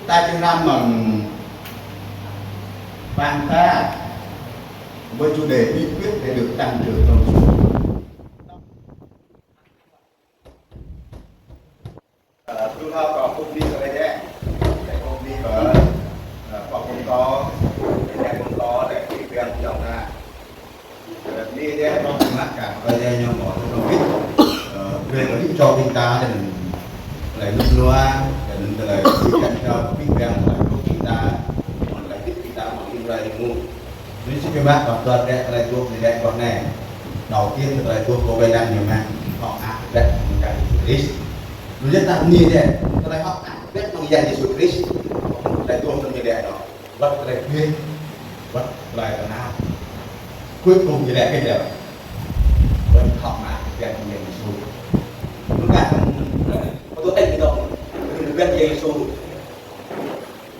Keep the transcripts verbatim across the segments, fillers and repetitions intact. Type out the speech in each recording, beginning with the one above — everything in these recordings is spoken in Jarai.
Ta či hrăm mơ̆ng pang ta với chủ đề bí quyết để được tăng trưởng trong sự Ơ, tu hao kơ phúc đi kơ lê đe. Lê phúc đi kơ, ơ, kơ phúc kơ, lê đe phúc kơ, lê phúc đi kơ dòng ta. Ơ, đi đe trong mát cả, kơ đe ñu mơ̆ trong phúc. Ơ, về kơ đi cho ƀing ta, đe lê nút lua, đe lê đi kăn cho phúc đi kơ phúc ƀing ta, mơ̆ lê phúc ƀing ta, mơ̆ đi kơ lê đi mu. Ñu sĭt biă mă, kơ tơlơi đe, tơlơi dŏ, tơlơi đe, kơ anai. Đầu tiên, tơlơi dŏ kơ wai lăng ñu mă, hŏk ăh, đe, mơ̆ng Yang Yêsu Krist. Ñu yơh ta ni đe, tơlơi hŏk ăh, đe, mơ̆ng Yang Yêsu Krist. Tơlơi dŏ, tơlơi đe, đe, đe. Wơ̆t tơlơi djuai, wơ̆t tơlơi tơnap. Cuối cùng, ñu đe, kơ đe. Wơ̆t hŏk ăh, đe, mơ̆ng Yang Yêsu. Mơ̆ng kah, kơ tơlơi đe, đe, đe, mơ̆ng Yang Yêsu.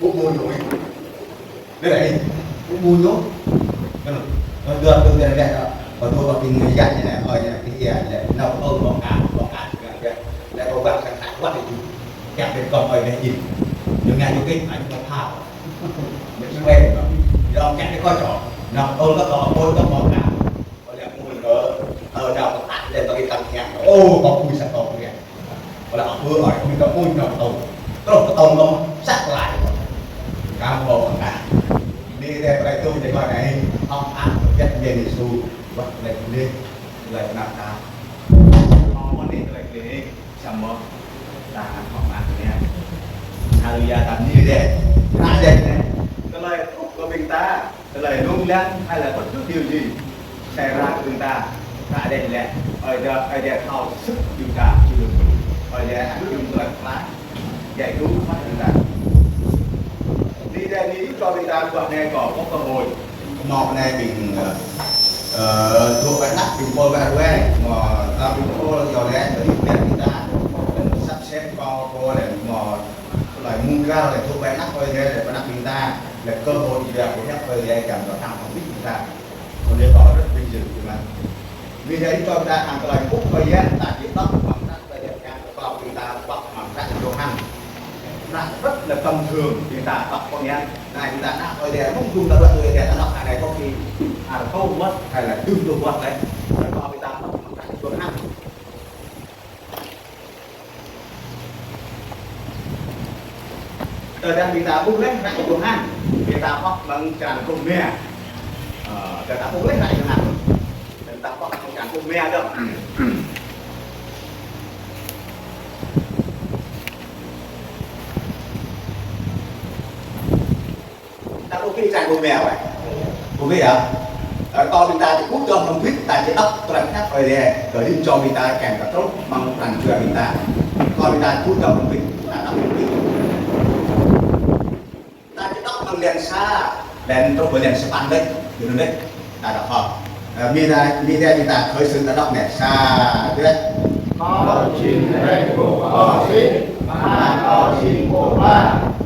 Ƀu ƀu ñu. Đe đe, ƀu ƀu ñu. Kơ anŭn, kơ dua, kơ dua đe đe, kơ dua ƀing ngă yă ñu anai, ơi ñu anai, kơ ia ñu anai, nao pơtô ƀơ̆ng ka, ƀơ̆ng ka, kơ đe, đe kơ ƀơ̆ng sang thak wăt itu. Kiăng đe kơ ơi đe in. Ñu ngă ñu kơ, anŭn kơ phao. Ñu sui, ñu kiăng đe kơ čô. Nao pơtô kơ, kơ pơtô kơ ƀơ̆ng ka. Ơ, lĕ mui kơ, ơ, đao kơ ăt lĕ tơlơi tăng hiam. Ô, kơ pui sat kơ pui. Ơ, lĕ ơ, ơ, ơ, mui kơ pui nao pơtô. Truh pơtô ngŏ sat laih. Kơ pô kơ. Ni đe tơlơi tui đe kơ anai. Hŏk ăh kơ Yang Yêsu. Wơ̆t tơlơi pơlih. Tơlơi pơnap ta. Hŏk mơ̆n ni tơlơi pơlih. Samơ̆ ta hăng hŏk mơak anai. Haleluya, ta ni đe. Hră đe anai. Tơlơi truh kơ ƀing ta, tơlơi lông lăng hay là bất cứ điều gì xảy ra kơ ƀing ta, hră đe lĕ, Ơi Adai, Ơi Adai thâo sức ƀing ta, či lông. Ơi Adai ăt ƀing tơlơi pơklaih, djai dŏ mă ƀing ta. Ni đe ni yua kơ ƀing ta ƀuh anai kơ, kơ cơ hội. Mơ̆ anai ƀing, ơ, ơ, dŏ ƀơi anăp ƀing pô ƀơi ruai, mơ̆, ơ, ƀing pô yua lĕ, ƀing ta, sắp xếp kơ pô lĕ, mơ̆, tơlơi mơ̆ng krao lĕ dŏ ƀơi anăp Ơi Adai, lĕ ƀơi anăp ƀing ta, lĕ cơ hội yua kơ hiăp Ơi Adai kiăng kơ tăng hăng ƀing ta. Kơ anai kơ rất vinh dự, či mă. Vì vậy, ƀing ta hăng tơlơi phúc Ơi Adai, ta či đŏk mơ̆ng hră Ơi Adai kiăng kơ ƀing ta đŏk mơ̆ng hră Yôhan. Hră rất là tầm thường, ƀing ta đŏk kơ anai, anai ƀing ta đŏk Ơi Adai, mơ̆ng dŭm ta đŏk Ơi Adai, ta đŏk anai có khi, à, rơkâo wơ̆t, hay là dŭm rơkâo wơ̆t lĕ. Ƀing ta đŏk mơ̆ng hră Yôhan. Tơdah ƀing ta ƀuh lĕ hră Yôhan, ƀing ta hŏk mơ̆ng črăn pluh rơma. Ơ, tơdah ta ƀuh lĕ hră Yôhan, ƀing ta hŏk mơ̆ng črăn pluh rơma dơ̆ng. Ta ƀuh kơ črăn pluh rơma wơ̆t. Ƀuh kơ yơh. Ơ, tơdah ƀing ta či kơkuh dŏ mơ̆ng ƀing ta či đŏk tơlơi pơhiăp Ơi Adai. Kơ anŭn čô ƀing ta kiăng kơ truh mơ̆ng pran jua ƀing ta. Tơdah ƀing ta či kơkuh dŏ mơ̆ng ƀing ta đŏk mơ̆ng ƀing. Ta či đŏk mơ̆ng lăn sa, lăn truh pơ lăn sapăn đôč, dŭm đôč. Ta đŏk hŏ. Ơ, mi ta, mi ta, mi ta khởi sự ta đŏk anai. Sa, dua. Kâo jing hrĕng boh kơkuh sĭt, mă kâo jing boh ba,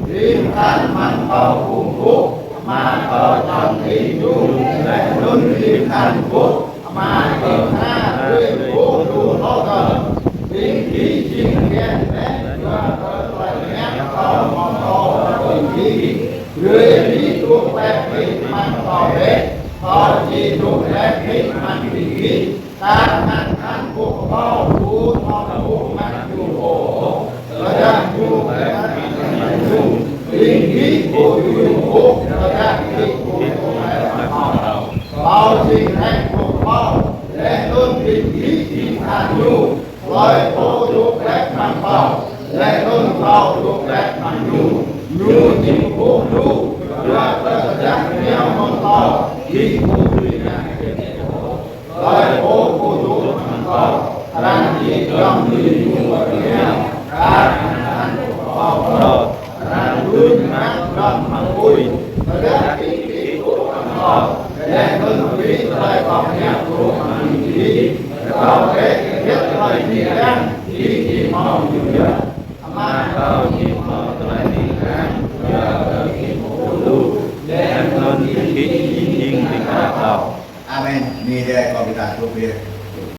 rĭm than mơ̆ng kâo kơkuh, mă kâo čang ih dŭm, laih anŭn rĭm than kơkuh, mă ih tha brơi boh lu hlâo kơ. Ƀing gih jing kian laih, yua kơ tơlơi hiăp kâo mơ̆ng kâo kơ ƀing gih. Brơi ih dŏ glaĭ hĭ amăng kâo bĕ, kâo či dŏ glaĭ hĭ amăng ƀing gih. Kar hăng than boh kâo ƀu thâo ƀuh amăng ñu ôh, tơdah ñu glaĭ hĭ amăng ñu, ƀing gih ƀu dưi ƀuh, tơdah gih ƀu dŏ glaĭ amăng kâo. Kâo jing hrĕng boh kơkuh, laih anŭn ƀing gih jing than ñu. Hlơi pô dŏ glaĭ amăng kâo, laih anŭn kâo dŏ glaĭ amăng ñu, ñu jing boh lu, yua kơ tơdah ñu mơ̆ng kâo, gih ƀu dưi ngă hơget ôh. Hlơi pô ƀu dŏ amăng kâo, arăng či dŏm lui ñu pơ rơngiao, kar hăng than boh kâo. Arăng đuaĭ mă dŏm amăng apui. Tơdah ƀing gih dŏ amăng kâo, laih anŭn brơi tơlơi kâo pơhiăp dŏ amăng ƀing gih, rơkâo bĕ hơget tơlơi gih kiăng, gih či hmâo ñu yơh. Ama kâo či hmâo tơlơi gih kiăng, yua kơ gih hmâo lu, laih anŭn gih jing ƀing kâo. Amen. Ni đe kơ ƀing ta tŭ bĕ.